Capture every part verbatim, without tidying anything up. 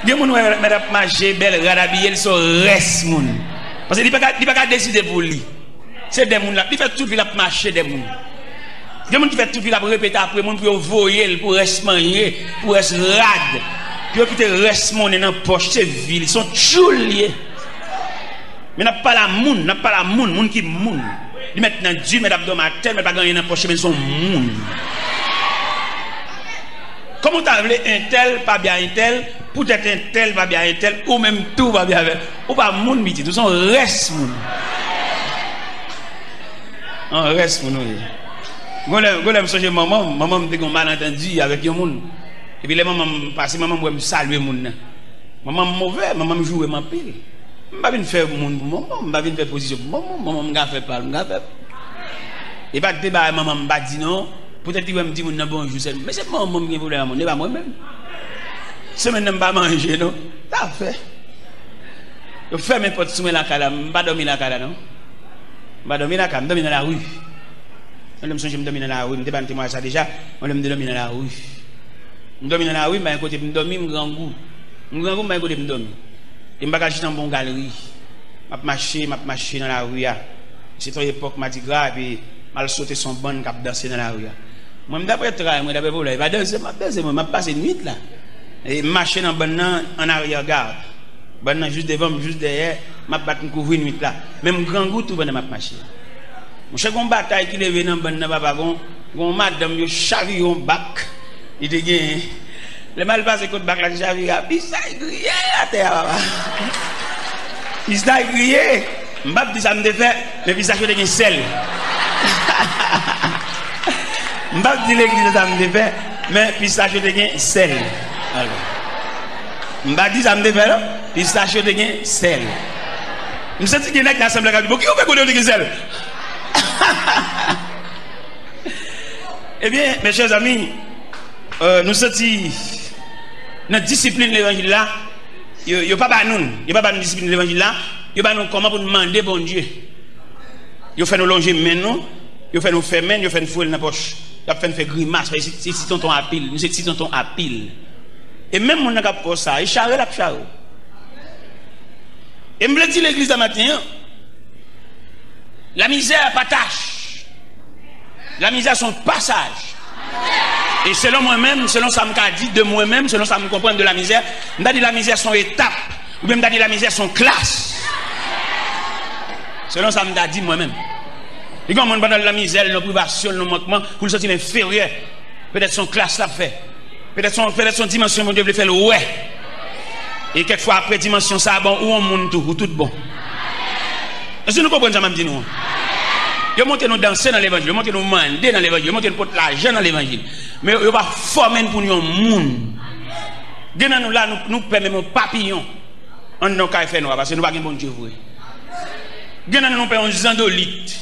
Gen moun wè mèt ap mache, bèl rad abiye, l se yon rès moun. Paske li pa ka, li pa ka deside pou li. Se dè moun l ap, li fè tout vi l ap mache dè moun. Gen moun ki fè tout vi l ap repete apre moun pou yo voye l, pou rès manje, pou rès rad. Pou yo kite rès monnen nan pòch, se vi li, se yon tchoul li ye. Men n ap pale a moun, n ap pale a moun, moun ki moun. Li mèt nan di, mèt ap dòmi atè, mèt pa gen anyen nan pòch, men l se yon moun. Kòman w ta vle entèl pa byen a entèl, poutèt entèl pa byen a entèl, ou menm tou pa byen avè l? Ou pa moun, pitit, ou se yon rès moun. Yon rès moun ou ye. Gon lè, gon lè m sonje manman m, manman m te gen yon malantandi avèk yon moun. Epi lè manman m pase, manman m wè m salye moun nan. Manman m move, manman m joure m anpil. M pa vin fè moun pou manman m, m pa vin fè pozisyon pou manman m, manman m ka fè pa l, m ka fè. E pa t de bagay manman m pa di non, poutèt li wè m di moun nan bonjou sèlman. Men se manman m gen pwoblèm ak moun, e pa mwen menm. Semèn nan m pa manje non. Sa fè. Yo fèmen pòt sou mwen lakay la, m pa dòmi lakay la non. M pa dòmi lakay, m dòmi nan lari. Yon lè m sonje m dòmi nan lari, m te ba n temwayaj sa deja, yon lè m te dòmi nan lari. M dòmi nan lari, m pa gen kote pou m dòmi, m grangou. M grangou, m pa gen kote pou m dòmi. E m pa ka chita anba yon galri. M ap mache, m ap mache nan lari a. Se te yon epòk madigra, epi m al sote sou yon bann k ap danse nan lari a. Mwen, m daprè tray mwen, daprè pwoblèm, e pa danse m ap danse, mwen, m ap pase nwit la. E m mache nan bann nan, an aryè gad. Bann nan jis devan m, jis dèyè, m ap bat m kouvri nwit la. Men m grangou tou pandan m ap mache. Monchè, gon batay ki leve nan bann nan, papa, gon, gon madanm yo chavire yon bak li te genyen. Lè m al pase kot bak la, li chavire a, pistach griye atè a, papa. Pistach griye. M p ap di sa m te fè, men pistach yo te gen sèl. M p ap di legliz sa m te fè, men pistach yo te gen sèl. M pa di sa m te fè non. Pistach yo te gen sèl. M santi gen nèg nan asanble k ap di, "Bon, ki yo fè kote yo te gen sèl?" Ebyen, mes chers amis, euh, nou santi nan disiplin levanjil la, yo, yo pa ba nou, yo pa ba nou disiplin levanjil la, yo ba nou kòman pou nou mande Bondye. Yo fè nou lonje men nou, yo fè nou fèmen, yo fè n foure l nan pòch. Y ap fè n fè grimas, paske se, se ti tonton apil, nou se ti tonton apil. E menm moun nan k ap fè w sa, e chare l ap chare w. E m vle di legliz la maten an, la misère pa tâche. La misère se yon pasaj. E selon mwen menm, selon sa m ka di de mwen menm, selon sa m konprann de la misère, m ta di la misère se yon etap, oubyen m ta di la misère se yon klas. Selon sa m ta di mwen menm. Li gen yon moun pandan l nan mizè, l nan privasyon, l nan mankman, pou l santi l enferyè. Petèt se yon klas l ap fè. Petèt se yon, petèt se yon dimansyon Bondye vle fè l wè. E kèk fwa apre dimansyon sa a, bon, ou yon moun tou, ou tout bon. Èske nou konprann sa m ap di nou an? Yo montre nou danse nan levanjil, yo montre nou mande nan levanjil, yo montre nou pot lajan nan levanjil. Men yo, yo pa fòme n pou nou yon moun. Gen nan nou la, nou, nou pè menm yon papiyon anndan yon kay fènwa, paske nou pa gen Bondye vre. Gen nan nou, nou pè yon zandolit.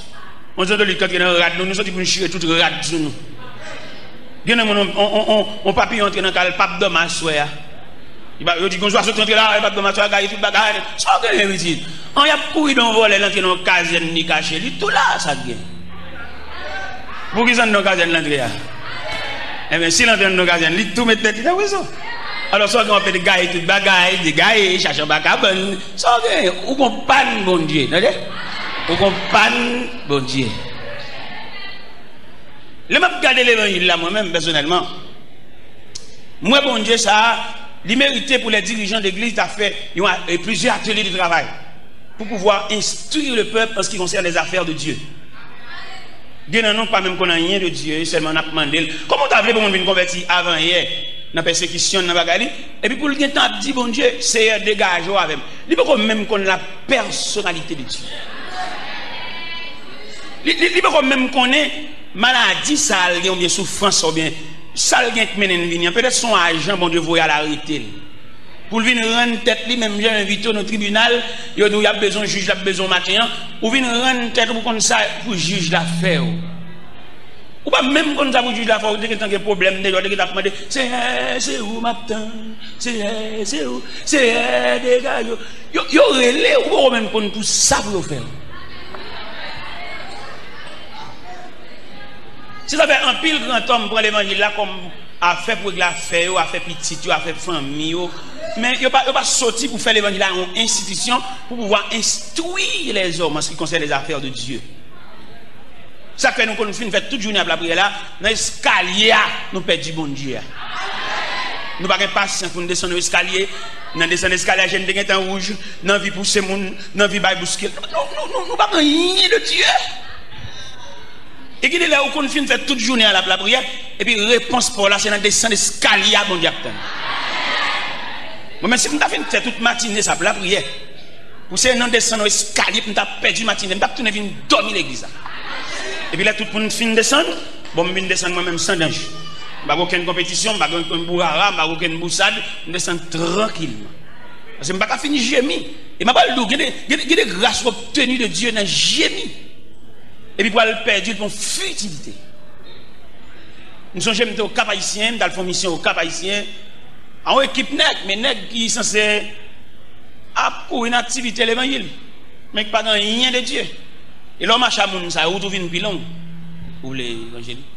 Yon zandolit k antre nan rad nou, nou soti pou nou chire tout rad sou nou. Gen nan moun, on, on, on, on, on papiyon antre nan kay la, l p ap dòmi aswè a. Li pa, yo di, gon zwazo t rantre la, li p ap dòmi aswè a, gaye tout bagay. Sa w genyen, pitit? An, y ap kouri de yon vòlè, l antre nan yon kazèn, li kache, li tou la, sa k gen? Poukisa anndan yon kazèn l antre a? Ebyen, si l antre anndan yon kazèn, li tou met tèt li nan prizon. Alò, sa w gen, w ap pede gaye tout bagay, degaye, chache anba kabann. Sa w gen, ou gon pàn Bondye, tande? Ou gon pàn Bondye. Lè m ap gade levanjil la, mwen menm, pèsonèlman, m wè Bondye sa a, li merite pou lè dirijan legliz ta fè yon a-, e plizyè atelye de travay pou pouvwa enstwi le pèp an se ki konsène lè zafè de Dye. Gen nan nou pa menm konn anyen de Dye, sèlman n ap mande l. Kòman w ta vle pou moun vin konvèti avanyè nan pèsekisyon, nan bagay li, epi pou l gentan ap di Bondye, Seyè, degaje w avè m? Li poko menm konn la pèsonalite de Dye. Li, li, li poko menm konnen maladi sa l gen, oubyen soufrans sa, oubyen sa l gen k mennen l vini an. Petèt se yon ajan Bondye voye al arete l. Pou l vin rann tèt li, menm jan yo envite w nan tribinal, yo di w y ap bezwen jij la, ap bezwen w maten an, ou vin rann tèt ou pou konn sa pou jij la fè w. Ou pa menm konn sa pou jij la fè w, ou te gentan gen pwoblèm deja, ou te gentan ap mande, Seyè, se ou m ap tann, Seyè, se ou, Seyè, degaje w. Yo, yo rele w, ou poko menm konn pou sa pou yo fè w. Se sa fè anpil grantòm pran levanjil la kòm afè pou regle afè yo, afè pitit yo, afè fanmi yo. Men yo pa, yo pa soti pou fè levanjil la yon enstitisyon pou pouvwa enstwi lèzòm an se ki konsène lèzafè de Dye. Sa k fè nou konn fin fè tout jounen ap lapriyè la, nan eskalye a, nou pèdi Bondye a. Nou pa gen pasyans pou n desann yon eskalye. Nan desann eskalye a, je n te gentan wouj, n anvi pouse moun, n anvi bay bouske. Nou, nou, nou, nou pa gen anyen de Dye. E gen de lè ou konn fin fè tout jounen an l ap lapriyè, epi repons pa w la se nan desann eskalye a Bondye ap tann. Mwen menm si m ta fin fè tout matine sa ap lapriyè, pou se nan desann yon eskalye pou m ta pèdi matine, m t ap tounen vin dòmi legliz la. Epi lè tout moun fin desann, bon, m vin desann mwen menm san danje. M pa gen okenn konpetisyon, m pa gen okenn bourara, m pa gen okenn bousad, m desann trankilman. Paske m pa ka fin jemi. E m ap al di w, gen de, gen de, gen de gras w obteni de Dye nan jemi. Epi pou al pèdi l pou yon fitilite. M sonje m te Okap Ayisyen, m t al fè yon misyon Okap Ayisyen. A yon ekip nèg, men nèg ki sanse ap kouri nan aktivite levanjil, men ki pa gen anyen de Dye. E lè w mache a moun sa yo, wout ou vin pi long. Ou vle evanjelik?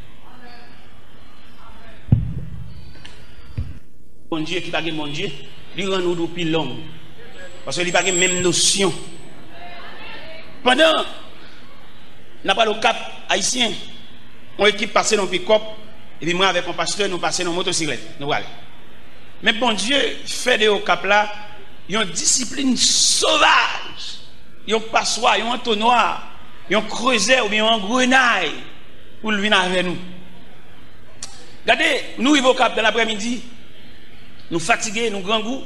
Bondye ki pa gen Bondye, li rann wout ou pi long. Paske li pa gen menm nosyon. Pandan n ap pral Okap Ayisyen, yon ekip pase nan yon pikòp, epi mwen avèk yon pastè, nou pase nan yon motosiklèt, nou prale. Men Bondye fè de Okap la yon disiplin sovaj, yon paswa, yon antonwa, yon krezè oubyen yon angrenay pou l vin avè nou. Gade, nou rive Okap nan laprèmidi, nou fatige, nou grangou,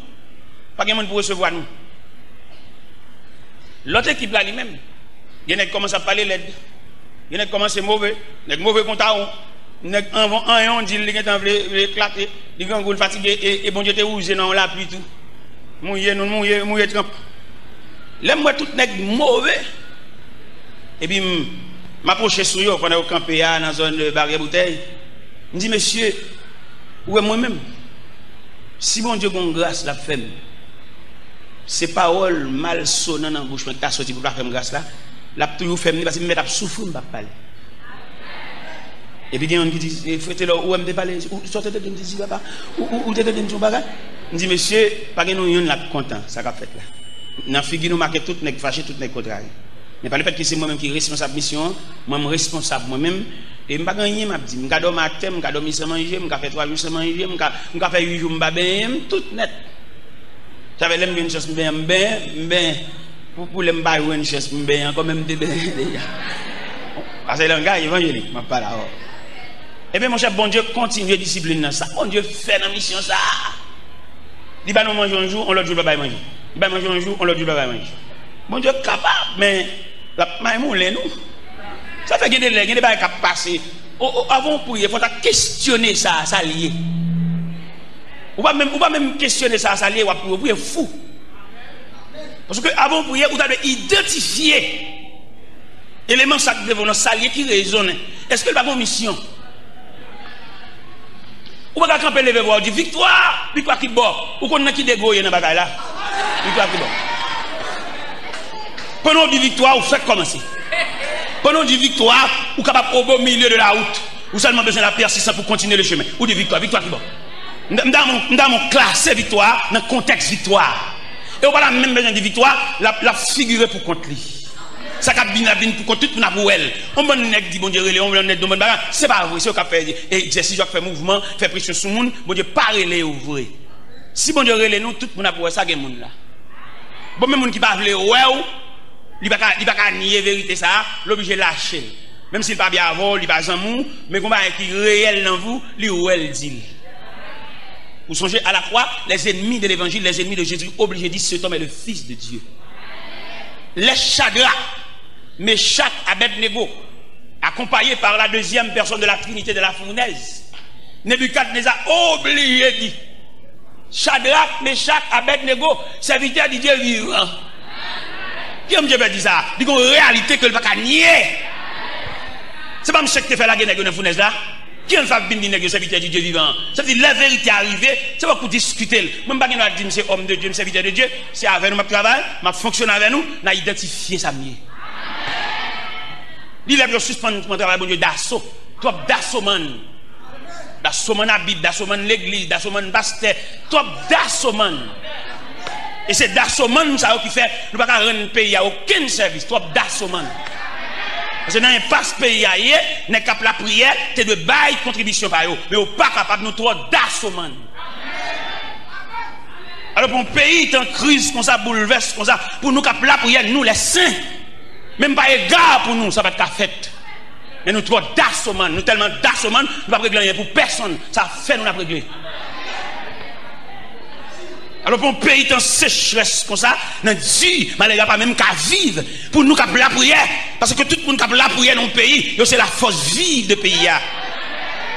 pa gen moun pou resevwa nou. Lòt ekip la li menm, gen nèg kòmanse ap pale lèd, gen nèg kòmanse move, nèg move kon tawon, nèg anvan anyon di l li gentan vle, vle eklate, li grangou, l fatige, e, e Bondye te wouze nan yon lapli tou. Mouye, nou mouye, mouye tranp. Lè m wè tout nèg move, epi m, m apwoche sou yo pandan yo kanpe a nan zòn, euh, Baryè Boutèy, m di, "Mesye, ou wè mwen menm? Si Bondye gon gras l ap fè m, se pawòl malsonan nan bouch mwen ki ta soti pou l pa fè m gras la, l ap toujou fè m li, paske m mèt ap soufri, m p ap pale." Epi gen youn ki di, "E, Frè Telò, ou wè m te pale, ou, sa w te tande m te di, papa? Ou, ou, ou te tande m di yon bagay?" M di, "Mesye, pa gen nou youn la k kontan sa k ap fèt la. Nan figi nou make tout nèg fache, tout nèg kontrarye. Men pa lefètke se mwen menm ki responsab misyon an, mwen m responsab mwen menm, e m pa gen anyen m ap di. M ka dòmi atè, m ka dòmi san manje, m ka fè twa jou san manje, m ka, m ka fè uit jou m pa benyen, m tout nèt." Sa fè lè m jwenn chans m benyen, m benyen, m benyen. Pou, pou lè m pa jwenn chans m benyen ankò, men m te benyen deja. Paske langaj evanjelik, m ap pale avè w. Ebyen, monchè, Bondye kontinye disiplin nan. Sa Bondye fè nan misyon sa a? Li ba nou manje yon jou, yon lòt jou, l pa bay manje. Li bay manje yon jou, yon lòt jou, l pa bay manje. Bondye kapab, men l ap maymoulen nou. Sa fè gen de lè, gen de bagay k ap pase. O, o, avan w priye, fò w ta kesyone sa, sa l ye. Ou pa menm, ou pa menm kesyone sa, sa l ye, w ap priye, w priye fou. Paske avan w priye, ou ta dwe idantifye eleman sa k devan w nan, sa l ye ki rezonnen. Èske l pa gen yon misyon? Ou pa ka kanpe leve vwa w di, "Viktwa! Viktwa ki bò?" Ou konn nan ki degre w ye nan bagay la? Viktwa ki bò? Pandan w di viktwa, ou fèk kòmanse. Pandan w di viktwa, ou kapab au beau milieu de la route. Ou sèlman bezwen la pèsistans pou kontinye le chemen. Ou di viktwa, viktwa ki bò? M ta, m ta renmen, m ta renmen w klase viktwa nan kontèks viktwa. E ou pa ta menm bezwen di viktwa, l ap, l ap figire pou kont li. Sa k ap vin, ap vin pou kont tout moun ap wè l. Yon bann nèg di Bondye rele, yon bann nèg di yon bann bagay. Se pa vre, se yo k ap fè egzèsis, yo k ap fè mouvman, fè presyon sou moun. Bondye pa rele yo vre. Si Bondye rele nou, tout moun ap wè sa gen moun la. Bon, men moun ki pa vle wè w, li pa ka, li pa ka nye verite sa a, l oblije lache l. Menm si l pa byen avè w, li pa zanmi w, men gon bagay ki reyèl nan vi w, li wè l di l. Ou sonje, à la croix, les ennemis de l'évangile, les ennemis de Jésus, obligé di, "Cet homme est le Fils de Dieu." Lè Chadrak, Mechak, Abèdnego, accompagné par la deuxième personne de la Trinité de la fournaise, Nebikadneza oblije di, "Chadrak, Mechak, Abèdnego, sèvitè di Dye vivan." Kijan Bondye fè di sa? Li gen yon reyalite ke l pa ka nye. Se pa misye ki te fè lage nèg yo nan founèz la? Kijan l fè ap vin di nèg yo sèvitè di Dye vivan an? Sa vle di, lè verite a rive, se pa pou diskite l. Mwen, m pa gen dwa di m se òm de Dye, m sèvitè de Dye. Se avè nou m ap travay, m ap fonksyone avè nou, n a idantifye sa m ye. Li lè pou yo sispann pran travay Bondye daso. Twòp dasomann. Dasomann a Bib, dasomann legliz, dasomann pastè, twòp dasomann. E se dasomann sa yo ki fè nou pa ka rann peyi a okenn sèvis, twòp dasomann. Paske nan enpas peyi a ye, nèg k ap lapriyè te dwe bay kontribisyon pa yo, men yo pa kapab, nou twò dasomann. Alò, pou yon peyi tan kriz konsa, boulvès konsa, pou nou k ap lapriyè, nou lèsen, menm pa ega pou nou, sa pa t ka fèt. Men nou twò dasomann, nou tèlman dasomann, nou p ap regle anyen pou pèsonn. Sa fè nou n ap regle. Alò, pou yon peyi tan sechrès konsa, nan di, malere a pa menm ka viv, pou nou k ap lapriyè, paske tout moun k ap lapriyè nan yon peyi, yo se la force vive de peyi a.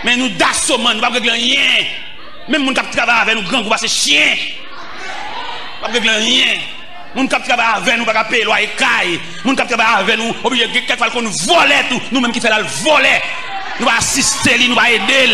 Men nou dasomann, nou p ap regle anyen. Menm moun k ap travay avè nou grangou pase chen. P ap regle anyen. Moun k ap travay avè nou pa ka peye lwaye kay. Moun k ap travay avè nou oblije gen kèk fwa l konn vòlè tou. Nou menm ki fè l al vòlè. Nou pa asiste li, nou pa ede l.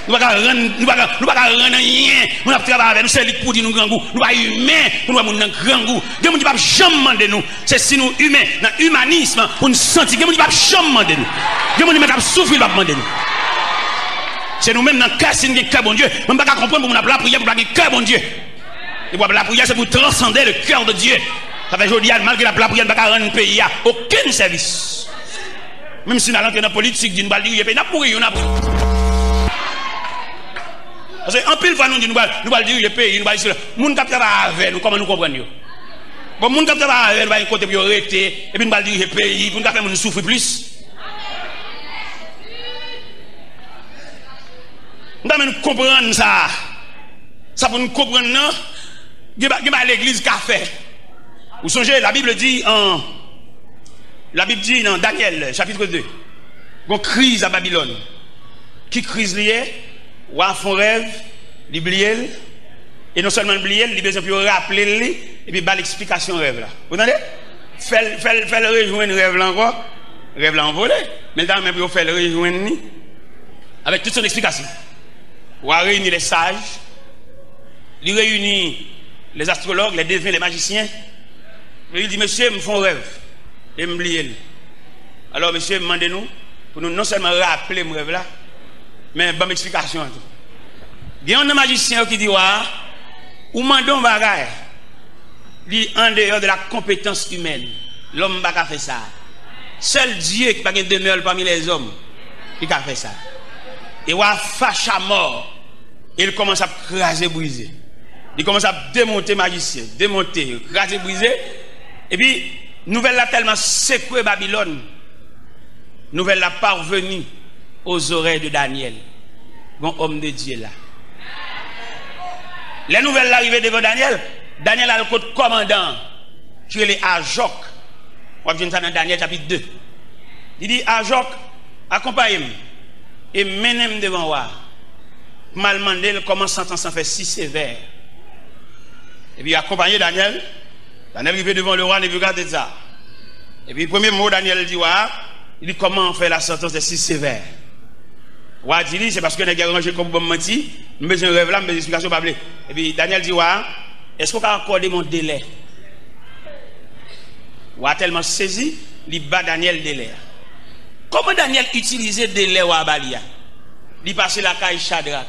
Nou pa ka rann, nou pa ka, nou pa ka rann anyen. Moun ap travay avè nou, se li k pou di nou grangou. Nou pa imen pou nou wè moun nan grangou. Gen moun ki p ap janm mande nou. Se si nou imen, nan imanism, pou n santi. Gen moun ki p ap janm mande nou. Gen moun ki mèt ap soufri, l p ap mande nou. Se nou menm nan kè, si n gen kè Bondye. Mwen, m pa ka konprann pou moun ap lapriyè, pou pa gen kè Bondye. E pou ap lapriyè, se pou transande le cœur de Dieu. Sa fè jodi a, malgre n ap lapriyè, n pa ka rann peyi a okenn sèvis. Menm si n al antre nan politik, di n pral dirije peyi, n ap mouri youn apre. Paske anpil fwa nou di nou pral, nou pral dirije peyi, nou pral isi la. Moun k ap travay avè nou, kòman nou konprann yo? Bon, moun k ap travay avè nou pa gen kote pou yo rete, epi nou pral dirije peyi, pou nou ka fè moun soufri plis. M ta renmen nou konprann sa. Sa pou nou konprann nan, gen ba-, gen bagay legliz ka fè. Ou sonje, la Bible di an, la Bib di nan Danyèl, chapitre de, gon kriz a Babilòn. Ki kriz li ye? Wa fè yon rèv, li bliye l, e non sèlman l bliye l, li bezwen pou yo raple l li, epi ba l eksplikasyon rèv la. Ou tande? Fè l, fè l, fè l rejwenn rèv la ankò. Rèv la anvole, men l ta renmen pou yo fè l rejwenn li avèk tout son eksplikasyon. Wa reyini lè saj, li reyini lè zastrològ, lè deven, lè majisyen. Li di, "Mesye, m fè yon rèv e m bliye l. Alò, mesye, m mande nou pou nou non sèlman raple m rèv la, men ban m eksplikasyon an tou." Gen youn nan majisyen yo ki di wa a, "Ou mande yon bagay, li andeyò de la konpetans imèn. Lòm pa ka fè sa. Sèl Dye ki pa gen demè l pami lèzòm ki ka fè sa." E wa a fache amò. E l kòmanse ap kraze brize. Li kòmanse ap demonte majisyen, demonte, kraze brize. Epi, nouvèl la tèlman sekwe Babilòn, nouvèl la parvenu aux oreilles de Daniel. Gon òm de Dye la. Lè nouvèl la rive devan Danyèl, Danyèl al kot kòmandan an, ki rele Ajòk. W ap jwenn sa nan Danyèl chapit de. Li di, "Ajòk, akonpaye m e mennen m devan wa a pou m al mande l kòman santans lan fè si sevè." Epi yo akonpaye Danyèl. Danyèl rive devan lewa Nebikadneza. Epi premye mo Danyèl di wa a, li di, "Comment on fait la sentence est si sévère?" Wa a di li, "Se paske nèg yo ranje kò pou ban m manti, m bezwen rèv la, m bezwen eksplikasyon, w pa vle." Epi Danyèl di wa a, "Èske w ka akòde m yon delè?" Wa a tèlman sezi, li ba Danyèl delè a. Kòman Danyèl itilize delè wa a ba li a? Li pase lakay Chadrak.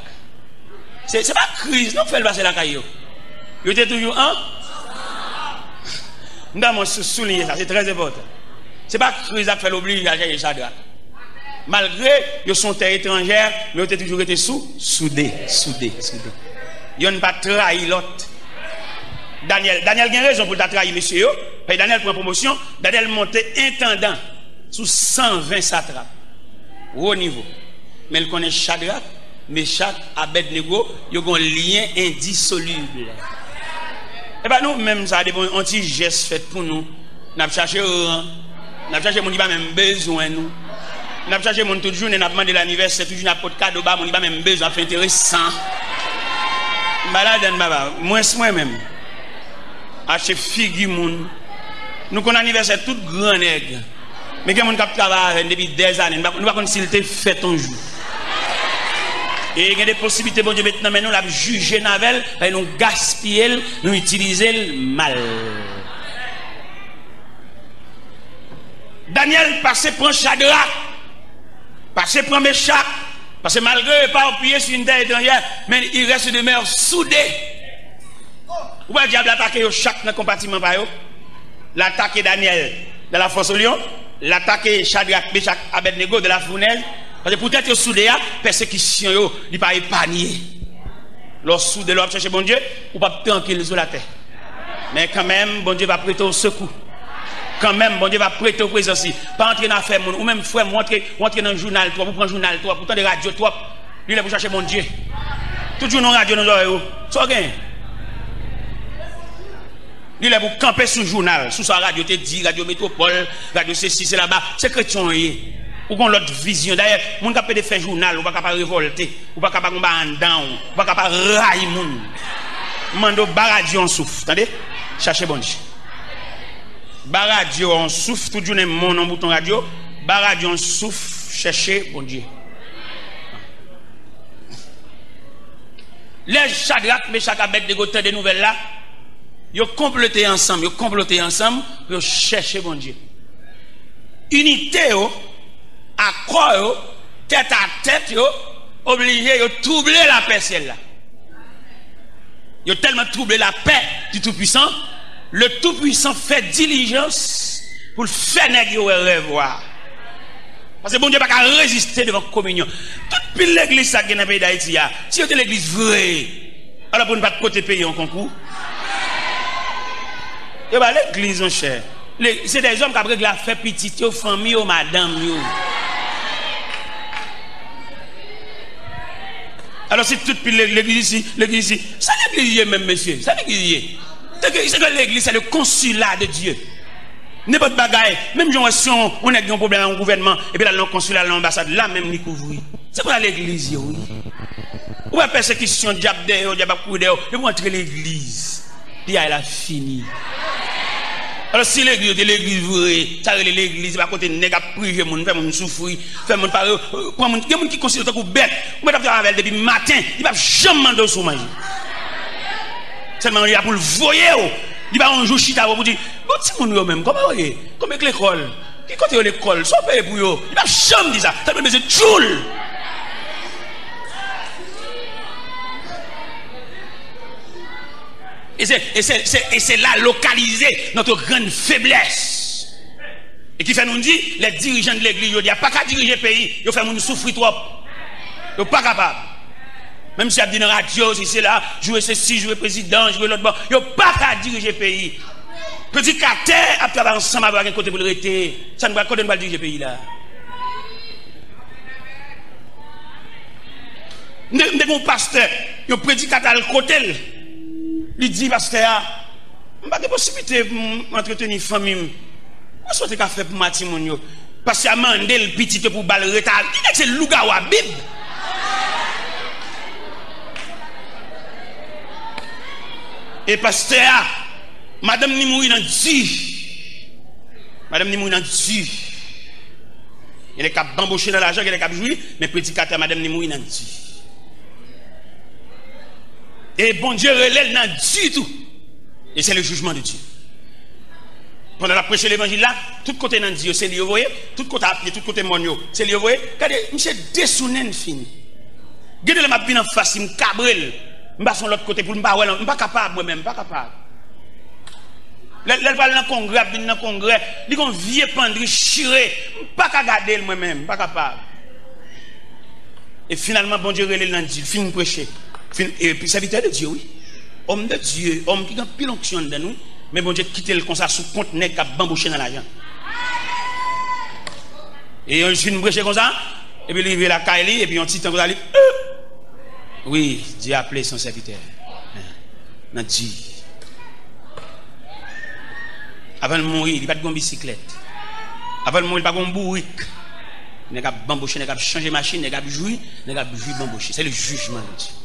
Se, se pa kriz non k fè l pase lakay yo. Yo te toujou an. M ta renmen sou-, souliye sa, se trè enpòtan. Se pa kriz la k fè l oblije al chèche Chadrak. Malgre yo se yon tè etranjè, men yo te toujou rete sou, soude, soude, soude. Yonn pa trayi lòt. Danyèl, Danyèl gen rezon pou l ta trayi mesye yo, paske Danyèl pran pwomosyon, Danyèl monte entandan sou san ven satrap. Wo nivo. Men l konnen Chadrak, Mechak, Abèdnego, yo gen yon lyen endisolib. E pa nou menm sa, depi yon ti jès fèt pou nou, n ap chache ran, n ap chache moun ki pa menm bezwen nou. N ap chache moun tout jounen, n ap mande l anivèsè, tout jounen ap pot kado ba moun ki pa menm bezwen, ap fè enteresan. M pa ladann, papa, mwens mwen menm. Achte figi moun. Nou konn anivèsè tout gran nèg. Men gen moun k ap travay avè n depi dèzane, nou pa, nou pa konn si l te fèt yon jou. E gen de posiblite Bondye met nan men nou, l ap jije n avè l, paske nou gaspiye l, nou itilize l mal. Danyèl pase pran Chadrak. Pase pran Mechak, paske malgre yo eparpiye sur une terre étrangère, men ils restent demeurent soudés. Ou wè dyab la atake yo chak nan konpatiman pa yo. L atake Daniel dans la fosse au lion, l atake Chadrak, Mechak, Abednego dans la fournaise. Paske poutèt yo soude a, pèsekisyon yo, li pa epanye. Lè w soude, lè w ap chèche Bondye, ou p ap trankil sou latè. Men kanmenm, Bondye va prete w sekou. Kanmenm, Bondye va prete w prezans li. Pa antre nan afè moun. Ou menm, frè m, ou antre, ou antre nan jounal twòp, ou pran jounal twòp, ou tande radyo twòp. Li lè pou chache Bondye. Tout jounen w radyo nan zòrèy ou. Sa w gen? Li lè pou kanpe sou jounal, sou sa radyo te di, radyo Metwopòl, radyo sesi, se laba. Se kretyen w ye. Ou gon lòt vizyon. Dayè, moun k ap pede fè jounal, ou pa ka pa revòlte. Ou pa ka pa gon bagay anndan w. Ou pa ka pa rayi moun. M mande w, ba radyo yon souf, tande? Chache Bondye. Ba radyo yon souf, tout jounen moun nan bouton radyo, ba radyo yon souf, chèche Bondye. Lè Chadrak, Mechak, Abèdnego tande nouvèl la, yo konplote ansanm, yo konplote ansanm pou yo chèche Bondye. Inite yo, akò yo, tèt a tèt yo, oblije yo twouble lapè syèl la. Yo tèlman twouble lapè du Tout-Puissant, le Tout-Puissant fè dilijans pou l fè nèg yo wè rèv wa. Paske Bondye pa ka reziste devan kominyon. Tout pil legliz sa k gen nan peyi Dayiti a, si yo te legliz vre, alò pou n pa t pote peyi an konkou. Yo pa legliz, monchè. Le-, se dèzòm k ap regle afè pitit yo, fanmi yo, madanm yo. Alò, si tout pil le-, legliz isi, legliz isi, sa legliz ye menm, mesye? Sa legliz ye? Teke, se ke legliz, se le konsila de Dye. Nenpòt bagay, menm jan w wè si yon, yon nèg gen yon pwoblèm ak yon gouvènman, epi l al nan yon konsila, al nan yon anbasad, la menm li kouvri. Se konsa legliz ye, wi. Ou wè pèsekisyon, dyab dèyè w, dyab ap kouri dèyè w, depi w antre legliz, piyay la fini. Alò, si legliz yo te legliz vre, sa rele legliz, se pa kote nèg ap prive moun, fè moun soufri, fè moun pa, pran moun, gen moun ki konsidere w tankou bèt, ou mèt ap travay avè l depi maten, li p ap janm mande w si w manje. Sèlman li la pou l voye w. Li pa yon jou chita pou di, bon, timoun yo menm, kòman yo ye? Kòman k lekòl? Ki kote yo lekòl? Sa w peye pou yo? Li p ap janm di sa. Sèlman l bezwen tchoul. E se, e se, se, e se la lokalize notre grande faiblesse. E ki fè nou di, lè dirijan de legliz jodi a pa ka dirije peyi, yo fè moun soufri twòp. Yo pa kapab. Menm si y ap di nan radyo, si se la, joure sesi, joure prezidan, joure lòt bò, yo pa ka dirije peyi. Predikatè ap travay ansanm avè w, pa gen kote pou l rete. Sa n pral, kote n pral dirije peyi la? M te, m te gen yon pastè, yon predikatè al kote l. Li di pastè a, m pa gen posiblite pou m antreteni fanmi m. Kisa w te ka fè pou m a timoun yo? Pastè a mande l pitit yo pou ba l reta. Li nèg se lougawou a Bib. E pastè a, madanm ni mouri nan di. Madanm ni mouri nan di. Gen nèg k ap banboche nan lajan, gen nèg k ap jwi, men predikatè a, madanm ni mouri nan di. E Bondye rele l nan di tou. Et c'est le jugement de Dieu. Pandan l ap preche levanjil la, tout kote nan di yo, se li yo voye, tout kote a pye, tout kote mòn yo, se li yo voye. Gade, misye desounen fini. Gen de lè m ap vin anfas li, m kabre l, m pase yon lòt kote pou l, m pa wè l, m pa kapab, mwen menm, m pa kapab. Lè, lè l pral nan kongrè, ap vin nan kongrè, li gon vye pandri chire, m pa ka gade l, mwen menm, m pa kapab. E finalman, Bondye rele l nan di, fin preche. Fin, epi sèvitè de Dye, wi. Homme de Dieu, òm ki gen anpil onksyon anndan l, wi. Men Bondye kite l konsa sou kont nèg k ap banboche nan lajan. E yon jou fin preche konsa, epi li rive lakay li, epi yon ti tan konsa, li, euh! Wi, Dye aple son sèvitè. Nan di. Avan l mouri, li pa t gen yon bisiklèt. Avan l mouri, li pa t gen yon bourik. Nèg ap banboche, nèg ap chanje machin, nèg ap jwi, nèg ap jwi banboche. Se le jijman de Dye.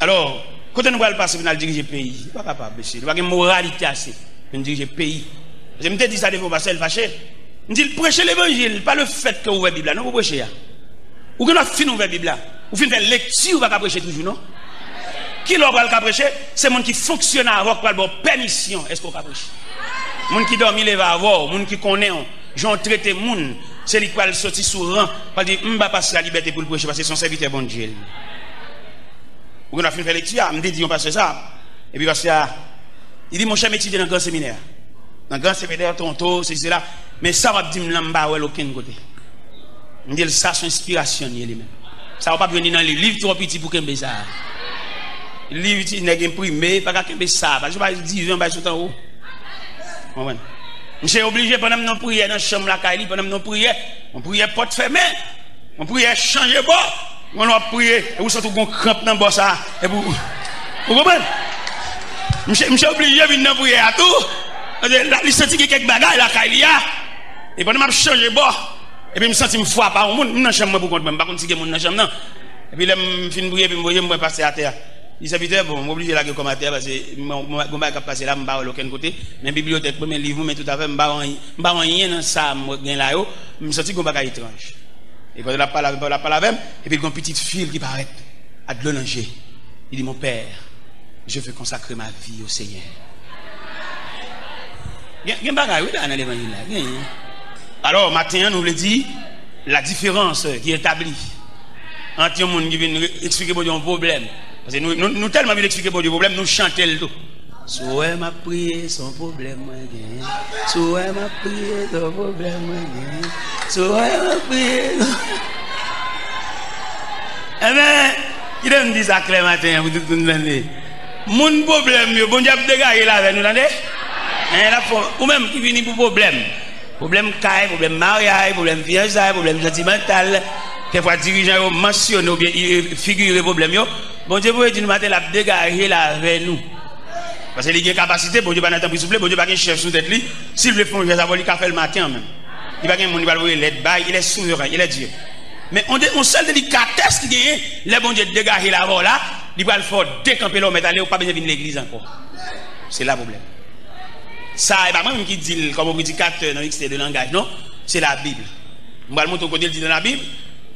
Alò, kote nou pral pase pou n al dirije peyi? Nou pa kapab, mesye. Nou pa gen moralite ase pou n dirije peyi. Paske m te di sa devan yon pastè, l fache. M di l, preche levanjil, pa le fèt ke w ouvè Bib la, non, pou preche a. Ou gen dwa fin ouvè Bib la. Ou fin fè lekti, ou pa ka preche toujou, non. Kilè w pral ka preche? Se moun ki fonksyone avè w k pral ba w pèmisyon. Èske w ka preche? Moun ki dòmi leve avè w, moun ki konnen w. Jan w trete moun, se li k pral soti sou ran, pral di, "M ba pastè a libète pou l preche, paske se yon sèvitè Bondye l ye." Ou gen dwa fin fè lekti a, m te di yon pastè sa, epi pastè a, li di, "Monchè, m etidye nan gran seminè a. Nan gran seminè, Toronto, sesi, sela, men sa w ap di m lan, m pa wè l okenn kote." M di l, "Sa se yon enspirasyon l ye li menm. Sa w p ap jwenn li nan liv. Liv twò piti pou kenbe sa a. Liv ti nèg enprime, pa ka kenbe sa a. Paske w pa diven, w bay sot anwo." Konprann? Misye oblije, pandan m nan priyè nan chanm lakay li, pandan m nan priyè, yon priyè pòt fèmen, yon priyè chanje bò, yon lè w ap priye, epi w santi w gon kranp nan bò sa a, epi w, ou konprann? Misye, misye oblije vin nan priyè a tou, paske la, li santi gen kèk bagay lakay li a, e pandan m ap chanje bò, epi m santi m frape a yon moun, m nan chanm mwen pou kont mwen, m pa konn si gen moun nan chanm nan. Epi lè m fin priye, epi m voye, m wè pastè atè a. Li, "Sèvitè, bon, m oblije lage kò m atè a, paske m, m, gon bagay k ap pase la, m pa wè l okenn kote. Men bibliyotèk mwen, men liv mwen, men tout afè m, m pa wè anyen, m pa wè anyen nan sa m gen la yo. M santi gon bagay etranj." E pandan l ap pale avè m, l ap pale avè m, epi l gon pitit fi l ki parèt ak dlo nan je. Li di, "Mon père, je veux consacrer ma vie au Seigneur." Gen, gen bagay, wi, la, nan levanjil la. Gen. Alò, maten an, nou vle di la diferans ki etabli ant yon moun ki vin re-, eksplike Bondye yon pwoblèm. Paske nou, nou, nou tèlman vin eksplike Bondye pwoblèm, nou chante l tou. Si w wè m ap priye, se yon pwoblèm mwen genyen. Si w wè m ap priye, se yon pwoblèm mwen genyen. Si w wè m ap priye, se... Enben, kite m di sa klè maten an pou tout moun tande. Moun pwoblèm yo, Bondye ap degaje l avè nou, tande? Enben, l ap fè, ou menm ki vini pou pwoblèm. Pwoblèm kay, pwoblèm maryaj, pwoblèm fiyansay, pwoblèm santimantal. Kèkfwa dirijan yo mansyone oubyen i-, figire pwoblèm yo. Bondye voye di nou maten, l ap degaje l avè nou. Paske li gen kapasite, Bondye pa nan tanpri soufle, Bondye pa gen chèf sou tèt li. Si l vle fè yon jès avè w, li ka fè l maten an menm. Li pa gen moun li pral voye lèt bay, il est souverain, il est Dieu. Men on de, on sèl delikatès ki genyen, lè Bondye degaje l avè w la, li pral fè w dekanpe la, ou mèt ale, ou pa bezwen vin legliz ankò. Se la pwoblèm. Sa, e pa mwen menm ki di l kòm yon predikatè nan ekstrè de langaj, non. Se Labib. M pral montre w kote l di nan Labib.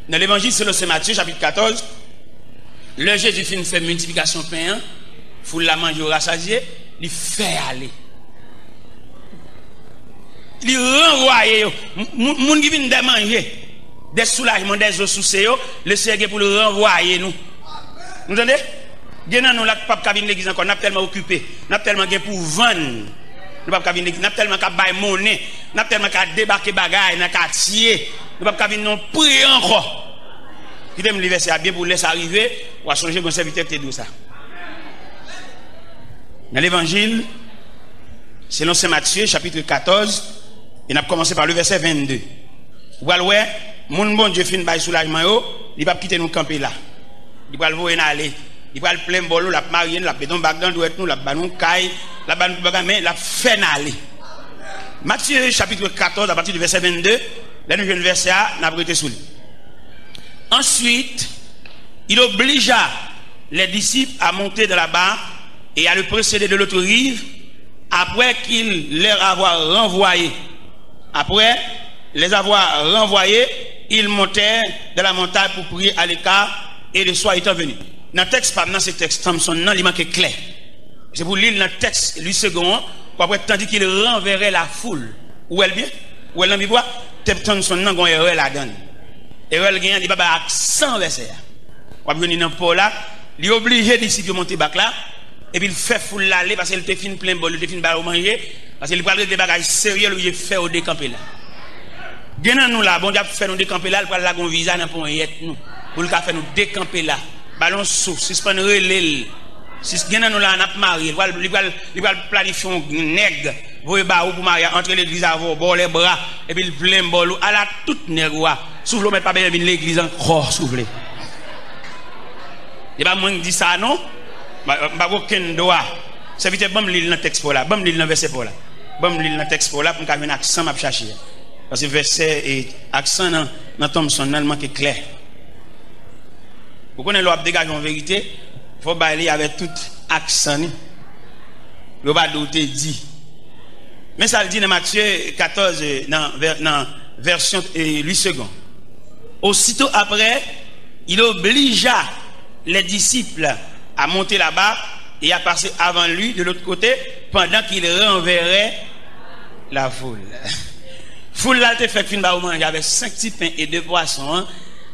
Nan Levanjil selon Sen Matye, chapit katòz, lè Jezi fin fè miltiplikasyon pen an, foul la manje, yo rasazye, li fè ale. Li ranvwaye yo. M-, moun, moun ki vin dè manje, dè soulajman, dè zo souse yo, Lesenyè gen pou l ranvwaye nou. Nou tande? Gen nan nou la k p ap ka vin legliz ankò, n ap tèlman okipe, n ap tèlman gen pou vann, nou p ap ka vin legliz, n ap tèlman ka bay monnen, n ap tèlman ka debake bagay nan katye, nou p ap ka vin nan priyè ankò. Kite m li vèsè a byen pou lè sa rive, w a sonje gon sèvitè ki te di w sa. Nan Levanjil selon Sen Matye, chapit katòz, e n ap kòmanse pa le vèsè vennde. Ou pral wè, moun Bondye fin bay soulajman yo, li p ap kite nou kanpe la. Li pral voye n ale. Li pral plen bòl nou, l ap marye n, l ap mete yon bag nan dwèt nou, l ap ba nou kay, l ap ba nou tout bagay, men l ap fè n ale. Matye chapit katòz, apati de vèsè vennde, lè nou jwenn vèsè a, n ap rete sou li. Ensuite, il obligea les disciples à monter dans la barque et à le précéder de l'autre rive, après qu'il leur avoir renvoyé. Après les avoir renvoyés, ils montèrent dans la montagne pour prier à l'écart, et le soir étant venu. Nan tèks pa m nan, se tèks Thompson nan, li manke klè. Se pou li l nan tèks Louis Segond an, w ap wè, tandis qu'il renverrait la foule. Ou wè l byen? Ou wè l nan Bib la? Tèks Thompson nan gon erè ladan l. Erè l genyen, li pa bay aksan vèsè a. W ap jwenn li nan pò la, li oblije disip yo monte bak la, epi l fè foul la ale, paske l te fin plen bòl, li te fin ba yo manje, paske li pral regle bagay serye, l oblije fè yo dekanpe la. Gen nan nou la, Bondye ap fè nou dekanpe la, l pral lage yon viza nan ponyèt nou, pou l ka fè nou dekanpe la. Ba l yon souf, sispann rele l. Sis, gen nan nou la, n ap marye, li pral, li pral, li pral planifye yon nèg, voye ba ou pou marye, antre legliz avè w, ba w lèbra, epi l plen bòl ou, ala tout nèg ou a. Soufle w mèt pa bezwen vin legliz ankò, soufle. E pa mwen k di sa non. M pa, m pa gen okenn dwa. Sèvitè, ban m li l nan tèks pa w la, ban m li l nan vèsè pa w la. Ban m li l nan tèks pa w la pou m ka jwenn aksan m ap chache a. Paske vèsè e aksan nan, nan Thompson nan, l manke klè. Ou konnen lè w ap degaje yon verite, fò w bay li avèk tout aksan li. Yo pa di w te di. Men sa l di nan Matye katòz, nan vè-, nan vèsyon, eh, Louis Segond. Aussitôt après, il obligea les disciples à monter là-bas et à passer avant lui de l'autre côté, pendant qu'il renverrait la foule. Foul la l te fèk fin ba yo manje avèk senk ti pen e de pwason an,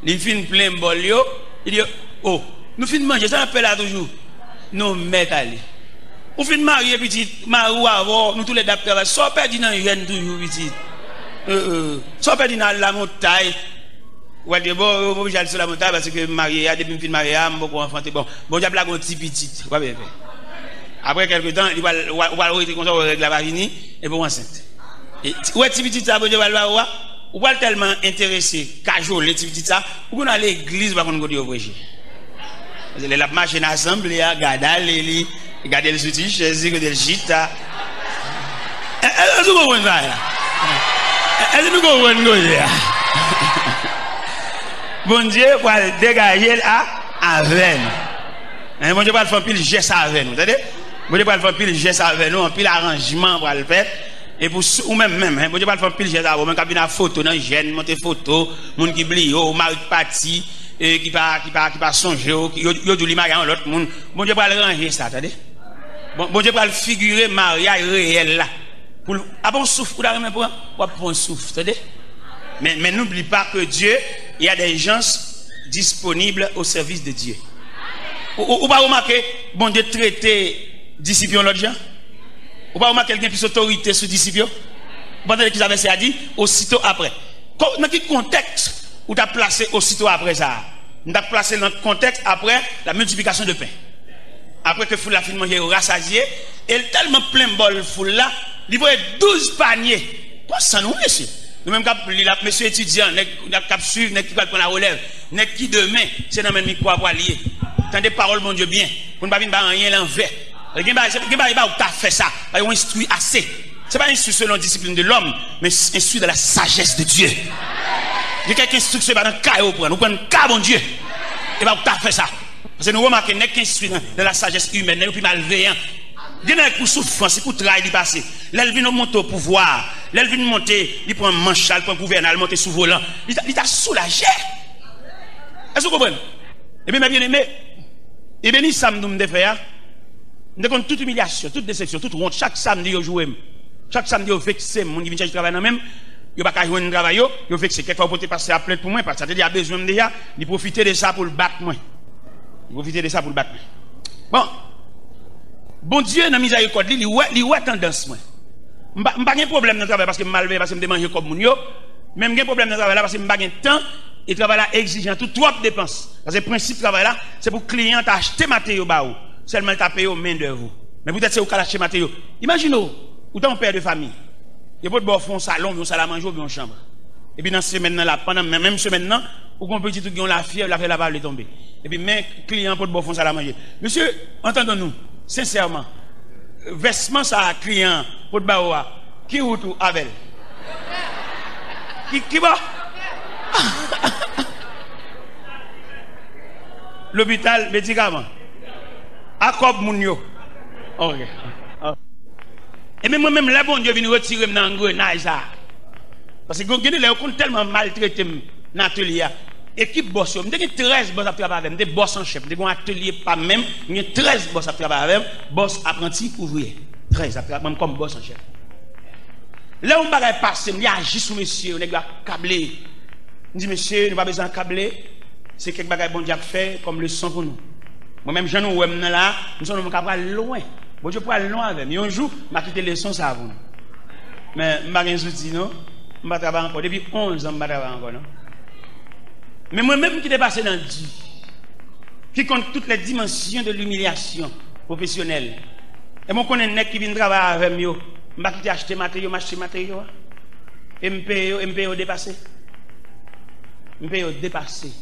li fin plen bòl yo, li di yo, "O, nou fin manje, sa n ap fè la toujou?" Nou mèt ale. Ou fin marye, pitit, mari w avè w, nou toulède ap travay. Sa w pèdi nan jèn toujou, pitit? Sa w pèdi nan al lamontay? Ou al di, "Bon, m oblije al sou lamontay paske m marye a, depi m fin marye a, m poko anfante." Bon, Bondye ap lage yon ti pitit, ou pa bezwen pè. Apre kèlke tan, li pral, ou pral rete konsa, ou wè règ la pa vini, epi w ansent. E ti, ou wè ti pitit sa Bondye pral ba ou a, ou pral tèlman enterese, kajole ti pitit sa, ou konn al legliz, ou pa konn kote yo preche. Paske lè l ap mache nan asanble a, gade ale li, gade l sou ti chèz li, kote l chita. Èske nou konprann sa la? Èske nou konprann koze a? Bondye pral degaje l a, avè nou. Hein, Bondye pral fè anpil jès avè nou, tande? Bondye pral fè anpil jès avè nou, anpil aranjman pral fèt. E pou sou, ou menm, menm, hein, Bondye pral fè anpil jès avè w, menm k ap vin ak foto nan jèn, monte foto, moun ki bliye w, mari k pati, e ki pa, ki pa, ki pa sonje w, ki, yo, yo di w li marye a yon lòt moun. Bondye pral ranje sa, tande? Bon, Bondye pral figire maryaj reyèl la. Pou l, a bon souf, ou ta renmen pran? W ap pran souf, tande? Men, men n'oublie pas que Dieu, il y a des gens disponibles au service de Dieu. Ou, ou, ou pa remake Bondye trete disip yo yon lòt jan? Ou pa remake l gen plis otorite sou disip yo? Ou pa tande kisa vèsè a di? Osito apre. Kò-, nan ki kontèks ou t ap plase osito apre sa a? M t ap plase l nan kontèks apre la multiplication de pain. Apre ke foul la fin manje, yo rasazye, e l tèlman plen bòl foul la, li voye douz panye. Konsa nou, mesye. Nou menm k ap li l ap, mesye etidyan, nèg, nèg k ap swiv, nèg ki pral pran larelèv, nèg ki demen, se nan men mikwo a pral ye. Tande pawòl Bondye byen, pou n pa vin bay anyen lanvè. Gen bagay, gen bagay, ba ou ta fè sa, pa yo enstwi ase. Se pa enstwi selon disiplin de lòm, men enstwi dans la sagesse de Dieu. Gen kèk enstriksyon, e pa nan ka yo pran, nou pran nan ka Bondye. E ba ou ta fè sa. Paske nou remake nèg ki enstwi nan, dans la sagesse humaine, nèg yo pi malveyan. Gen nèg pou soufrans, se pou tray li pase. Lè l vin monte o pouvwa, lè l vin monte, li pran manch la, li pran gouvènay, li monte sou volan. Li ta, li ta soulaje. Èske w konprann? Ebyen, mè byeneme, ebyen, ni sa m di w m te fè a, m te konn tout imilyasyon, tout desepsyon, tout wont. Chak samdi, yo joure m. Chak samdi, yo vekse m. Moun ki vin chèche travay nan men m, yo pa ka jwenn travay yo, yo vekse. Kèk fwa, yo pote pastè a plent pou mwen, pastè a te di a bezwen m deja, li pwofite de sa pou l bat mwen. Li pwofite de sa pou l bat mwen. Bon, Bondye, nan mizèrikòd li, li wè, li wè tandans mwen. M pa, m pa gen pwoblèm nan travay paske m malveyan, paske m te manje kòb moun yo, men m gen pwoblèm nan travay la paske m pa gen tan, e travay la egzijan tou, twòp depans. Paske prensip travay la, se pou kliyan ta achte materyo ba ou, sèlman l ta peye w mendèv ou. Men poutèt se ou k al achte materyo. Imajine w, ou ta yon pè de fanmi. Yo pot ba w fè yon salon, yon salamanje oubyen yon chanm. Epi nan semèn nan la, pandan men-, menm semèn nan, ou gen yon pitit ou gen yon lafyèv, lafyèv la pa vle tonbe. Epi men kliyan an pot ba w fè yon salamanje. Mesye, entendons-nous, sensèman, vèsman sa a kliyan an pot ba ou a, ki wout ou avè l? Ki, ki bò? Lopital, medikaman. A kòb moun yo. Ok. Ebyen, mwen menm, lè Bondye vin retire m nan angrenaj sa a, paske gen, gen de lè yo konn tèlman maltrete m nan atelye a. Ekip bòs yo, m te gen trèz bòs ap travay avè m, m te bòs an chèf, m te gen yon atelye pa m menm, m gen trèz bòs ap travay avè m, bòs, apranti, ouvriyè. Trèz ap travay avè m kòm bòs an chèf. Lè yon bagay pase m, li aji sou mesye yo, nèg yo akable. M di, "Mesye, nou pa bezwen akable. Se kèk bagay Bondye ap fè kòm leson pou nou." Mwen menm, jan nou wè m nan la, m se yon nonm k ap pral lwen. Bondye pral lwen avè m. Yon jou, m a kite leson sa a pou nou. Men, m pa gen zouti, non. M pa travay ankò. Depi onz an, m pa travay ankò, non. Men mwen menm ki te pase nan di, qui compte toutes les dimensions de l'humiliation professionnelle. E mwen konnen nèg ki vin travay avè m yo, m pa kite achte materyo, m achte materyo a. E m peye yo, e m peye yo depase. M peye yo depase.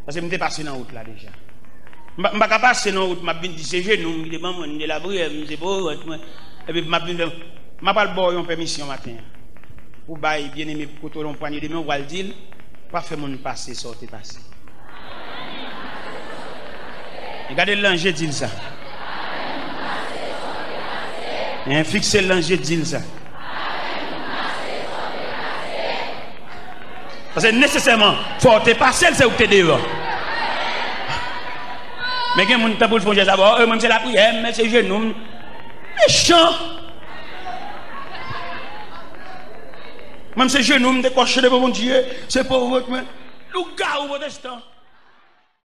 Paske m te pase nan wout la deja. M pa, m pa ka pase nan wout, m ap vin di se jenou m ki te ban mwen, m te lapriyè, m se pwovant mwen. Epi m ap vin fè, m ap al ba w yon pèmisyon maten an. Pou bay byeneme kote w la yon pwanye de men, w pral di l, pa fè moun pase sa w te pase. E gade l lan je di l sa. Hein, fikse l lan je di l sa. Paske nesesèman, fò w te pase l, se ou k te devan. Men gen moun tanpou l fè yon jès avè w, "E mwen, m se lapriyè, m se jenou m." Mechan! Mwen, se jenou m te kòche devan Bondye. Se pòv mwen. Lougawou pwotestan.